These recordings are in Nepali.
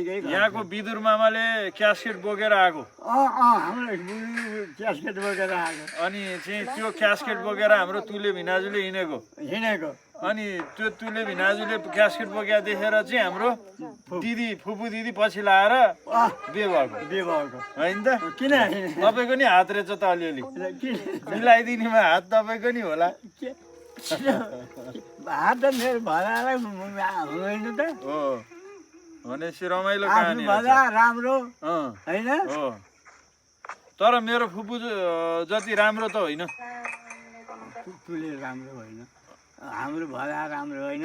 यहाँको बिदुर मामाले क्यासेट बोकेर आएको हाम्रो क्यासकेट बोकेर आएको अनि चाहिँ त्यो क्यासेट बोकेर हाम्रो तुले भिनाजुले हिँडेको अनि त्यो तुले भिनाजुले क्यासेट बोकेर देखेर चाहिँ हाम्रो दिदी फुपू दिदी पछि लाएर बिहे भएको होइन त किन तपाईँको नि हात रहेछ त अलिअलि मिलाइदिनेमा हात तपाईँको नि होला हात त मेरो भलालाई होइन त हो भनेपछि रमाइलो आफ्नो कहानी भला राम्रो होइन हो तर मेरो फुपू जति राम्रो त होइन तुले राम्रो होइन हाम्रो भला राम्रो होइन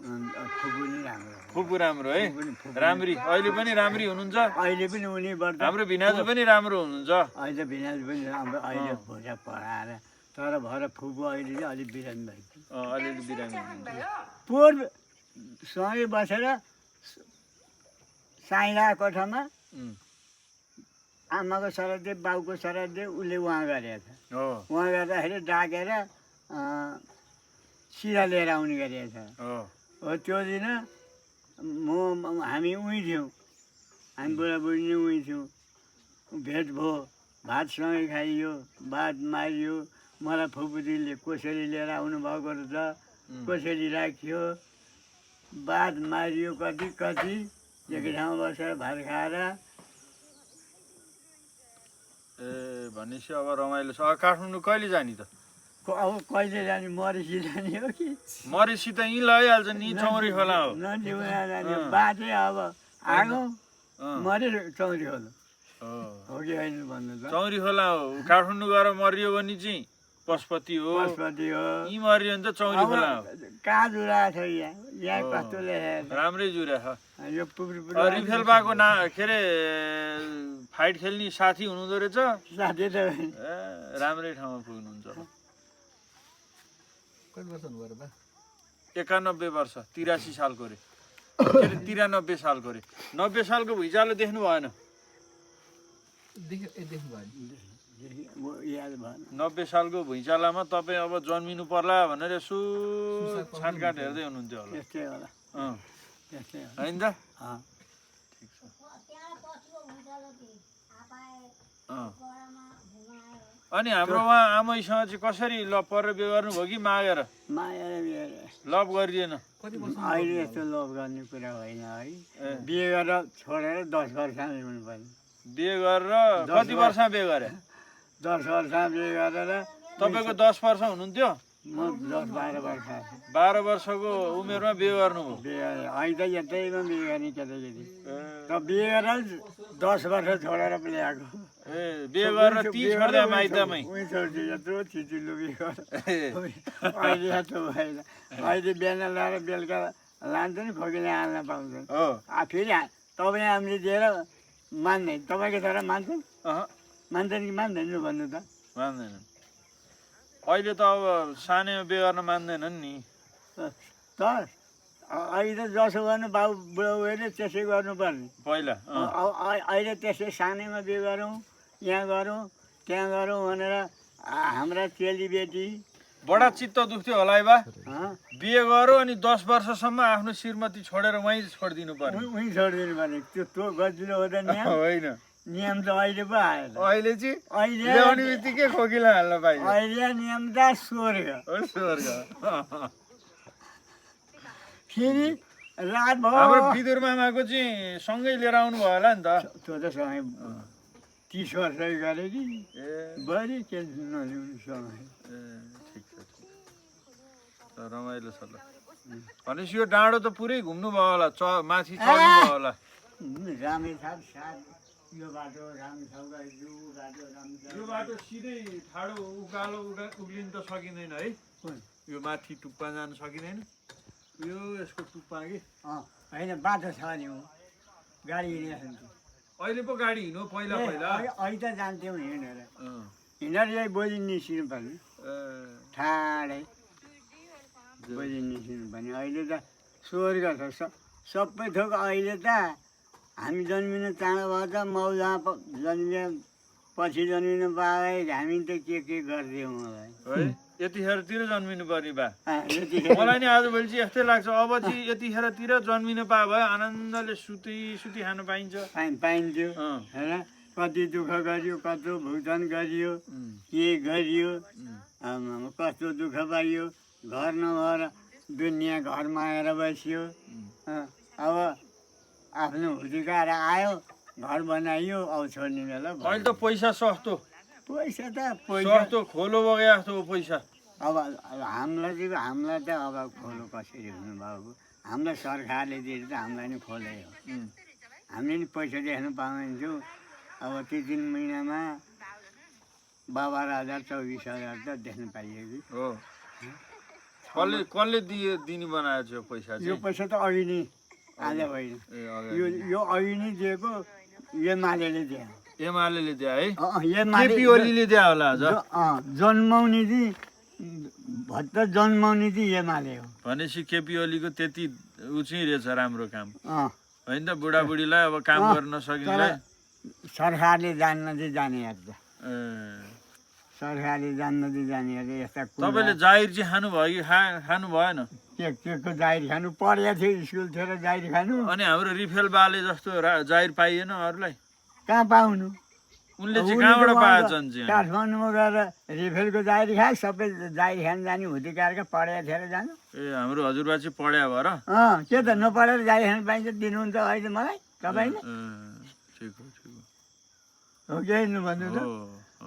फुपू नि राम्रो फुपू राम्रो है राम्री अहिले पनि राम्री हुनुहुन्छ अहिले पनि उनी बढ्छ हाम्रो भिनाजु पनि राम्रो हुनुहुन्छ अहिले भिनाजु पनि राम्रो अहिले भोजा पढाएर तर भएर फुपू अहिले चाहिँ अलिक बिरामी भएको अलिअलि बिरामी हुनुहुन्छ पोहोर सँगै बसेर साइला कोठामा आमाको श्राद्ध बाउको श्राद्ध उसले उहाँ गरेको छ हो उहाँ गर्दाखेरि डाकेर सिरा लिएर आउने गरेको छ हो त्यो दिन हामी उहीँ थियौँ हामी बुढाबुढी नै उहीँ थियौँ भेट भयो भातसँगै खाइयो भात मारियो मलाई फुपूजीले कोसेली लिएर आउनुभएको रहेछ कोसेली राखियो भात मारियो कति कति एकै ठाउँमा बसेर भात खाएर ए भनेपछि अब रमाइलो छ काठमाडौँ कहिले जाने त अब कहिले जाने मरेसी जाने हो कि मरेसी त यहीँ लैहाल्छ नि चौरी खोला हो नजिउना जाने बाजे अब आगो मरे चौरी होला हो कि होइन भन्नु त चौरी खोला हो काठमाडौँ गएर मरियो भने चाहिँ पशुपति हो पशुपति हो यहीँ मरियो भने त चौरी खोला हो कहाँ जुराएको छ यहाँ कस्तो लेखेको राम्रै जुरा छ यो पुग्नु रिफेलबाको के अरे फाइट खेल्ने साथी हुनुहुँदो रहेछ साथी त राम्रै ठाउँमा पुग्नुहुन्छ 91 वर्ष 83 सालको रे 93 सालको रे 90 सालको भुइँचालो देख्नु भएन याद भएन 90 सालको भुइँचालोमा तपाईँ अब जन्मिनु पर्ला भनेर यसो छाटकाट हेर्दै हुनुहुन्थ्यो होला त्यस्तै होला त्यस्तै होला होइन त ठिक छ अनि हाम्रो उहाँ आमैसँग चाहिँ कसरी लभ परेर बिहे गर्नुभयो कि मागेर मागेर लभ गरिदिएन अहिले यस्तो लोभ गर्ने कुरा होइन है बिहे गरेर छोडेर 10 वर्षमा हुनु पर्ने बिहे गरेर कति वर्षमा बिहे गरे 10 वर्षमा बिहे गरेर तपाईँको 10 वर्ष हुनुहुन्थ्यो म 10-12 वर्ष 12 वर्षको उमेरमा बिहे गर्नुभयो बिहे अहिले त यतैमा बिहे गर्ने केटाकेटी त बिहे गरेर 10 वर्ष छोडेर ल्याएको ए बिहे गरेर ती छोड्दा माइतमै उही छोड्छु यत्रो छिचिलो बिहे गरेर अहिले यस्तो भएन अहिले बिहान लाएर बेलुका लान्छ नि खोकीले हाल्न पाउँछन् फेरि तपाईँ हामीले दिएर मान्दैन तपाईँको छोरा मान्छन् मान्छन् कि मान्दैन भन्नु त मान्दैनन् अहिले त अब सानैमा बिहे गर्न मान्दैनन् नि त अहिले त जसो गर्नु बाउ बुढाबुढीले त्यसै गर्नुपर्ने पहिला अहिले त्यसै सानैमा बिहे गरौँ यहाँ गरौँ त्यहाँ गरौँ भनेर हाम्रा चेलीबेटी बडा चित्त दुख्थ्यो होला है बा बिहे गरौँ अनि 10 वर्षसम्म आफ्नो श्रीमती छोडेर वहीँ छोडिदिनु पर्ने उहीँ छोडिदिनु पर्ने त्यो गजिलो हो त होइन नियम त अहिले पो आयो अहिले चाहिँ अहिले ल्याउने बित्तिकै खोकिला हाल्न पाइयो अहिले नियम त स्वर्ग स्वर्ग फेरि रात भयो हाम्रो बिदुर मामाको चाहिँ सँगै लिएर आउनु भयो होला नि त त्यो त सँगै 30 वर्ष गरे कि बढी के नल्याउनु सँगै ठिक छ रमाइलो छ ल भनेपछि यो डाँडो त पुरै घुम्नु भयो होला माथि चढ्नु भयो होला रामेछाप यो बाटो रामेछाप यो बाटो सिधै ठाडो उकालो उक्लिनु त सकिँदैन है यो माथि टुप्पा जानु सकिँदैन यो यसको टुप्पा कि होइन बाटो छ नि गाडी हिँडेको अहिले पो गाडी हिँड्नु पहिला पहिला अहिले त जान्थ्यौँ हिँडेर हिँडेर यही बोली निस्किनु पर्ने ठाडै बोली निस्किनु पर्ने अहिले त स्वर्ग छ सबै थोक अहिले त हामी जन्मिनु चाँडो भयो त मौजा जन्मिए पछि जन्मिनु पाए हामी त के गरिदियौँ होला यतिखेरतिर जन्मिनु पर्ने बा यतिखेर मलाई नि आजभोलि चाहिँ यस्तै लाग्छ अब चाहिँ यतिखेरतिर जन्मिनु पाए भयो आनन्दले सुती खानु पाइन्छ पाइन्थ्यो होइन कति दुःख गरियो कत्रो भुक्तान गरियो के गरियो कस्तो दुःख पाइयो घर नभएर दुनियाँ घरमा आएर बसियो अब आफ्नो हुर्काएर आयो घर बनाइयो अब छोड्ने बेला अहिले त पैसा सस्तो पैसा सस्तो खोलो बगे जस्तो हो पैसा अब हामीलाई त अब खोलो कसरी हुनु भएको हामीलाई सरकारले दिएर त हामीलाई नि खोलै हो हामीले नि पैसा देख्न पाउँदैनथ्यौँ अब त्यो 3 महिनामा 12,000 24,000 त देख्न पाइयो कि हो कसले दिने बनाएको छ यो पैसा यो पैसा त अघि नै आज होइन यो अघि नै दिएको एमाले दियो एमाले दियो है एमाले केपी ओलीले दियो होला आज जन्माउने चाहिँ भत्त जन्माउने चाहिँ एमाले हो भनेपछि केपी ओलीको त्यति उ चाहिँ रहेछ राम्रो काम होइन त बुढाबुढीलाई अब काम गर्न सकिँदैन सरकारले जान्न चाहिँ जाने सरकारले जान्न चाहिँ जाने यस्ता तपाईँले जाहिर चाहिँ खानु भयो कि खानु भएन के को जाहिर खानु पढेको थियो स्कुल थियो र जाहिर खानु अनि हाम्रो रिफेल बाले जस्तो जाहिर पाइएन अरूलाई कहाँ पाउनु उनले चाहिँ कहाँबाट पाएछन् चाहिँ काठमाडौँमा गएर रिफेलको जाहिर खाए सबै जाहिर खान जाने हुतिकारका पढेको थियो र जानु ए हाम्रो हजुरबा चाहिँ पढ्या भएर के त नपढेर जाहिर खान पाइन्छ दिनुहुन्छ अहिले मलाई तपाईँले ठिक हो कि होइन भन्नु त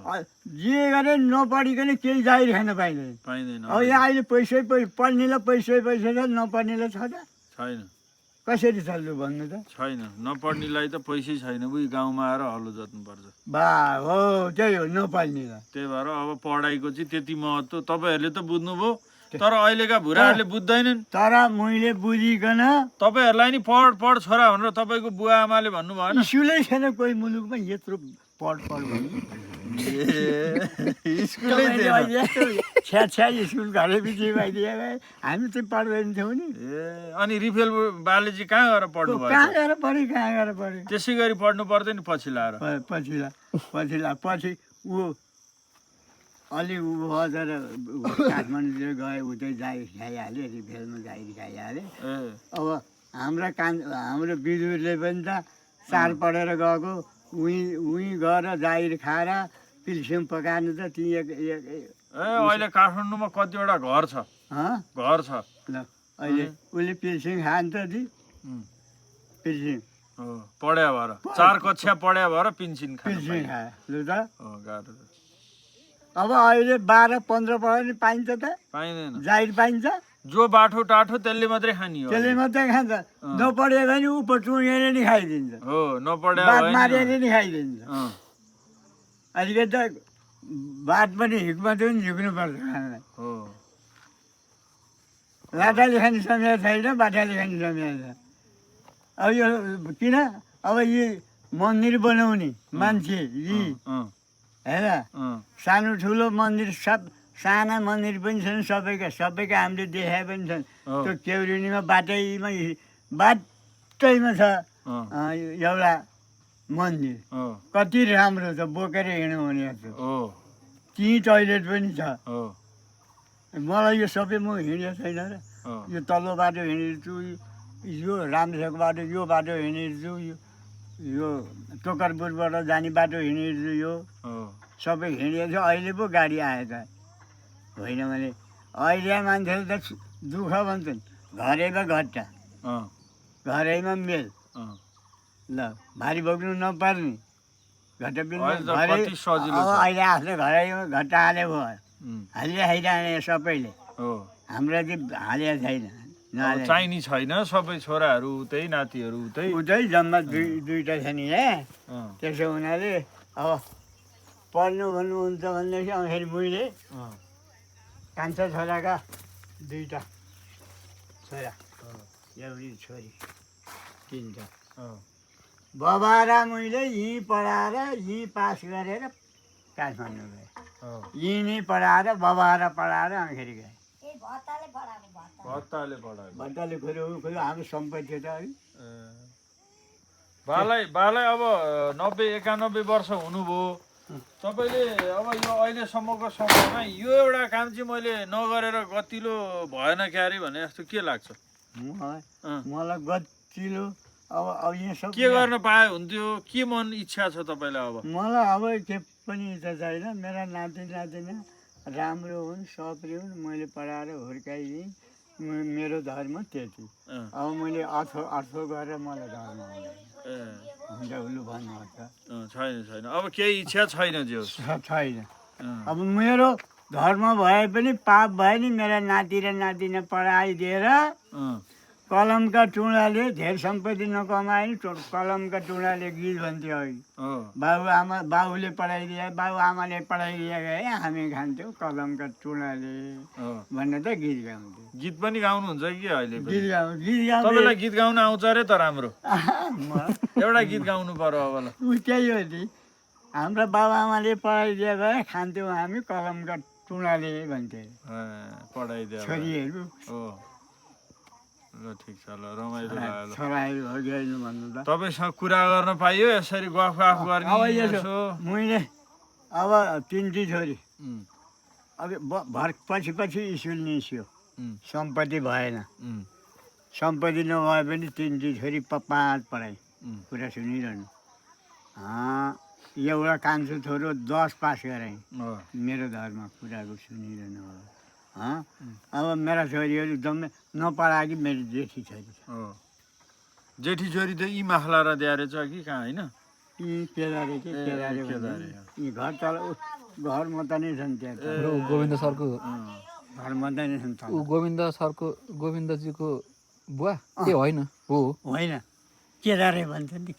जे गरे नपढिकन केही जाहिर खान पाइँदैन अब यहाँ अहिले पैसै पढ्नेलाई पैसै छ नपढ्नेलाई छ त छैन कसरी चल्नु भन्नु त छैन नपढ्नेलाई त पैसै छैन उही गाउँमा आएर हलो जोत्नुपर्छ बा हो त्यही हो नपढ्नेलाई त्यही भएर अब पढाइको चाहिँ त्यति महत्त्व तपाईँहरूले त बुझ्नुभयो तर अहिलेका भुराहरूले बुझ्दैनन् तर मैले बुझिकन तपाईँहरूलाई नि पढ छोरा भनेर तपाईँको बुवा आमाले भन्नु भएन स्कुलै छैन कोही मुलुकमा यत्रो पढ भन्नु छ्या स्कुल घरै पछि भइदिए भए हामी चाहिँ पढ्दैन थियौँ नि अनि रिफेल बाले चाहिँ कहाँ गएर पढ्नु भयो कहाँ गएर पढ्यो त्यसै गरी पढ्नु पर्दैन पछि लाएर पछि ऊ अलि ऊ बजार काठमाडौँतिर गए उतै जाहिर खाइहाल्यो रिफेलमा जाहिर खाइहाल्यो अब हाम्रो बिजुरले पनि त 4 पढेर गएको उहीँ गएर जाहिर खाएर पिल्सिम पकाएन त ती अहिले काठमाडौँमा कतिवटा घर छ ल अहिले उसले पिल्सिम खान्छ दि पिल्सिम पढ्या भएर 4 कक्षा पढ्या भएर पिल्सिम खायो लु त गाह्रो अब अहिले 12-15 पढ्यो नि पाइन्छ त पाइँदैन जाहिर पाइन्छ जो बाठो टाठो त्यसले मात्रै खाने हो त्यसले मात्रै खान्छ नपढ्यो भने ऊ पटुङेर नि खाइदिन्छ हो नपढ्या बात मारेर नि खाइदिन्छ अलिकति त बात पनि हिक्माथि पनि झुक्नुपर्छ खानलाई हो लाटाले खाने समय छैन बाटाले खाने समय छ अब यो किन अब यी मन्दिर बनाउने मान्छे यी हेर सानो ठुलो मन्दिर सब साना मन्दिर पनि छन् सबैका हामीले देखाए पनि छन् त्यो केउरिनीमा बाटैमा छ एउटा मन्दिर कति राम्रो छ बोकेर हिँड्नु हुने त्यहीँ टोइलेट पनि छ मलाई यो सबै म हिँडेको छैन र यो तल्लो बाटो हिँडिरहेछु यो रामसेक बाटो यो बाटो हिँडिरहेछु यो टोकरपुरबाट जाने बाटो हिँडिरहेछु यो सबै हिँडेको छ अहिले पो गाडी आयो त होइन भने अहिले मान्छेले त दुःख भन्छन् घरैमा घट्टा घरैमा मेल ल भारी बोक्नु नपर्ने घट्टा अब अहिले आफ्नो घरैमा घट्टा हाले भयो हालिया खाइरहने सबैले हाम्रो चाहिँ हालेको छैन चाहिने छैन सबै छोराहरू उतै नातिहरू उतै जम्मा दुईवटा छ नि त्यसो हुनाले अब पढ्नु भन्नुहुन्छ भनेदेखि आउँदाखेरि बुढीले कान्छा छोराका 2टा छोरा एउटी छोरी 3टा बाबा र मैले यहीँ पढाएर यहीँ पास गरेर काठमाडौँ गएँ यहीँ नै पढाएर बाबा र पढाएर आउँदाखेरि गएँ भत्ताले खोल्यो हाम्रो सम्पत्ति त है बालाई अब 90-91 वर्ष हुनुभयो तपाईँले अब यो अहिलेसम्मको समयमा यो एउटा काम चाहिँ मैले नगरेर गतिलो भएन क्यारे भने जस्तो के लाग्छ? मलाई गतिलो अब यहाँ सब के गर्न पाए हुन्थ्यो? के मन इच्छा छ तपाईँलाई अब? मलाई अब के पनि इच्छा छैन। मेरा नाति नातिना राम्रो हुन्, सप्रे हुन्, मैले पढाएर हुर्काइदिएँ। मेरो धर्म त्यति। अब मैले अर्थो गरेर मलाई धर्म हुन्छ उसले भन्नुहुन्छ। छैन अब केही इच्छा छैन जो छैन। अब मेरो धर्म भए पनि पाप भए नि मेरा नाति र नातिना पढाइदिएर कलमका टुँडाले धेर सम्पत्ति नकमाए नि कलमका टुँडाले गीत भन्थ्यो अघि। बाबुले पढाइदिए, बाबुआमाले पढाइदिए गए हामी खान्थ्यौँ कलमका टुँडाले भनेर त गीत गाउँथ्यो। गीत पनि गाउनुहुन्छ कि अहिले? गीत गाउँ तपाईँलाई गीत गाउन आउँछ अरे त राम्रो। एउटा गीत गाउनु पर्यो अब ल। त्यही हो नि, हाम्रो बाबुआमाले पढाइदिए गए खान्थ्यौँ हामी कलमका टुँडाले भन्थे पढाइदिए छोरीहरू। ल ठिक छ, ल रमाइलो लाग्यो भन्नु त। तपाईँसँग कुरा गर्न पाइयो यसरी गफ गर्ने? मैले अब तिनटी छोरी अब पछि स्कुल निस्क्यो, सम्पत्ति भएन। सम्पत्ति नभए पनि तिनटी छोरी 5 पढाइ। कुरा सुनिरहनु। एउटा कान्छो छोरो 10 पास गराएँ। मेरो धर्म कुराको सुनिरहनु। अब मेरा छोरीहरू जम्मै नपढाएकी मेरो जेठी छोरी छ। जेठी छोरी त यी माखला र द्यारे छ कि कहाँ होइन? यी केदारे कि केदारे यी घर तल घर मतानै छन् त्यहाँ। गोविन्द सरको घर मतानै छन्। ऊ गोविन्द सरको गोविन्दजीको बुवा के होइन? हो होइन, केदारे भन्छ नि।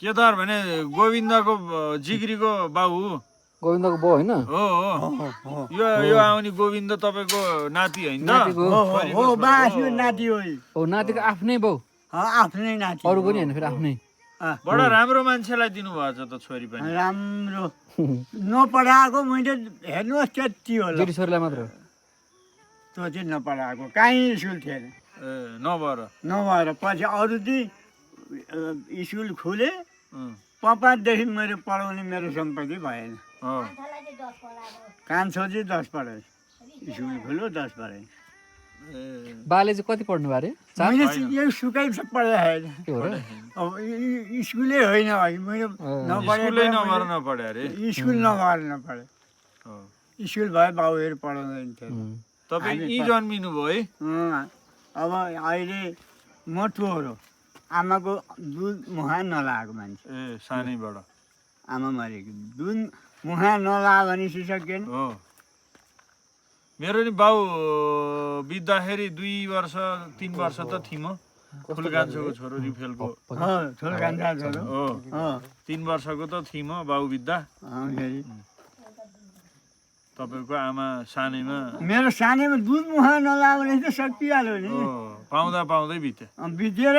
केदार भने गोविन्दको जिग्रीको बाबु? गोविन्दको बुवा होइन? हो यो आउने गोविन्द तपाईँको नाति होइन त? नाति हो। नातिको आफ्नै बाउ? आफ्नै नाति। अरूको नि होइन फेरि आफ्नै। बडा राम्रो मान्छेलाई दिनुभएछ त छोरी पनि। राम्रो नपढाएको मैले हेर्नुहोस् त्यति होला। जेठी छोरीलाई मात्र? त्यो चाहिँ नपढाएको, कहीँ स्कुल थिएन। नभएर पछि अरू चाहिँ स्कुल खुले। 5देखि मेरो पढाउने मेरो सम्पत्ति भएन। कान्छो चाहिँ 10 पढाइ, स्कुल खुल्यो 10 पढाइ। बाले चाहिँ कति पढ्नु अरे? मैले यही सुकै पढाएन। अब स्कुलै होइन अघि मैले नपढे अरे। स्कुल नभएर नपढे। स्कुल भए बाबुहरू पढाउँदैन थियो। तपाईँ यहीँ जन्मिनु भयो है? अब अहिले म टोरो आमाको दुध मुहा नलागेको मान्छे। सानैबाट आमा मरेको दुध मुहा नलाग्यो भने सिसकेन। मेरो नि बाउ बित्दाखेरि 2 वर्ष 3 वर्ष त थिएँ म। ठुलकान्छोको छोरो रिफेलको। 3 वर्षको त थिएँ म बाउ बित्दा। तपाईँको आमा सानैमा? मेरो सानैमा दुध मुहा नलाग्यो भने त सकिहाल्यो नि। पाउँदै बितेर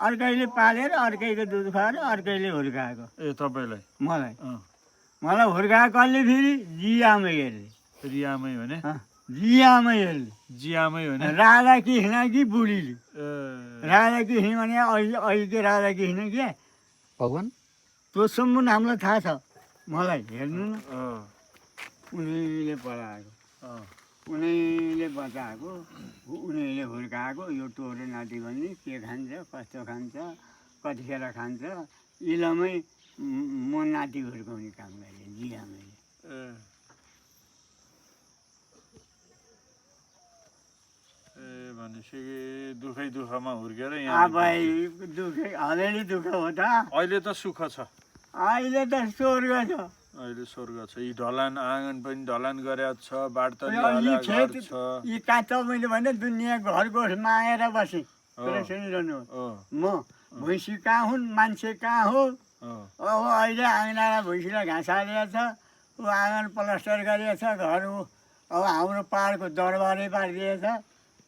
अर्कैले पालेर अर्कैको दुध खुवाएर अर्कैले हुर्काएको। तपाईँलाई? मलाई हुर्काएको कसले फेरि जियामै हेर्ने। रियामै भने? जियामै हेर्ने। जियामै भने? राधा कृष्ण कि बुढीले? राधा कृष्ण भने अहिले राधा कृष्ण के भगवान् त्यो सम्बन्ध हामीलाई थाहा छ। मलाई हेर्नु न, उनीले पढाएको, उनीले बचाएको, उनीले हुर्काएको। यो टोरो नाति भन्ने के खान्छ, कस्तो खान्छ, कतिखेर खान्छ, इलामै म नाति हुर्काउने काम गरेँ जियामै। भनेपछि दुखमा हुर्केर अब अलिअलि दुःख हो त। अहिले त सुख छ? अहिले त स्वर्ग छ। अहिले स्वर्ग छ। यी ढलान आँगन पनि ढलान गरेको छ, बाटो यी कहाँ तपाईँले भने दुनियाँ घरको मागेर बसेँ। सुनिरहनु, म भैँसी कहाँ हुन्, मान्छे कहाँ हो। अब अहिले आँगनलाई भैँसीलाई घाँस हालेको छ, ऊ आँगन प्लास्टर गरिएको छ, घर अब हाम्रो पाहाडको दरबारै पारिदिएको छ।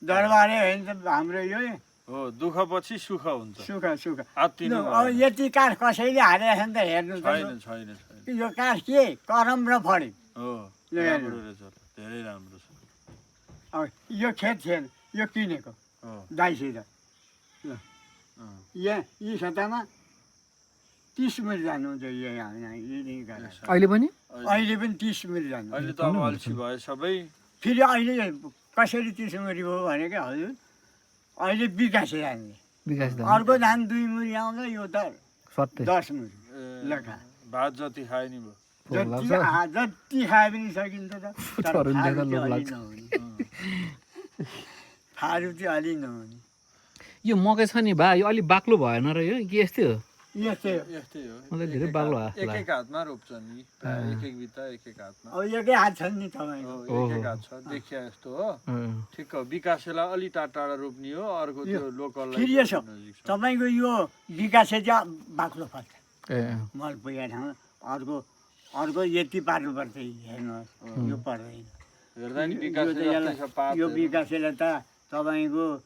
दरबारै होइन त हाम्रो यो हो। दुःख पछि सुख हुन्छ। सुख। अब यति काठ कसैले हालेको छ नि त हेर्नु छैन। यो काठ के करम र फडे। धेरै राम्रो छ। अब यो खेत थिएन, यो किनेको दाइसित। यी सतामा 30 मिनट जानुहुन्छ यहाँ यही कारण अहिले पनि अहिले पनि 30 मिनट जानु अहिले त अब अल्छी भयो सबै फेरि अहिले कसरी 30 मिनट भयो भने क्या हजुर अहिले विकासे जाने विकास दा अर्को धान 2 मुरी आउँदा यो त सत्तै 10 मुरी लखा भात जति खायो नि भयो जति खाए पनि सकिन्छ त तर छोरीले त खानु लोभ चाहिँ लाग्छ। अलि नहुने खानु चाहिँ अलि नहुने यो मकै छ नि बा यो अलिक बाक्लो भएन र यो कि यस्तै हो यस्तै हो यस्तै हो मलाई धेरै बाक्लो एक एक हातमा रोप्छ नि एक एक बिता एक एक हातमा अब एकै हात छ नि तपाईँको एक एक हात छ देखिया यस्तो हो ठिक हो विकासेलाई अलि टाढा टाढा रोप्ने हो अर्को त्यो लोकललाई फेरि यसो तपाईँको यो विकासे चाहिँ बाक्लो पर्छ ए मल पुगेको ठाउँमा अर्को अर्को यति पार्नुपर्छ हेर्नुहोस् यो पर्दैन हेर्दा नि यो विकासे त जस्तै छ पात यो विकासेले त तपाईँको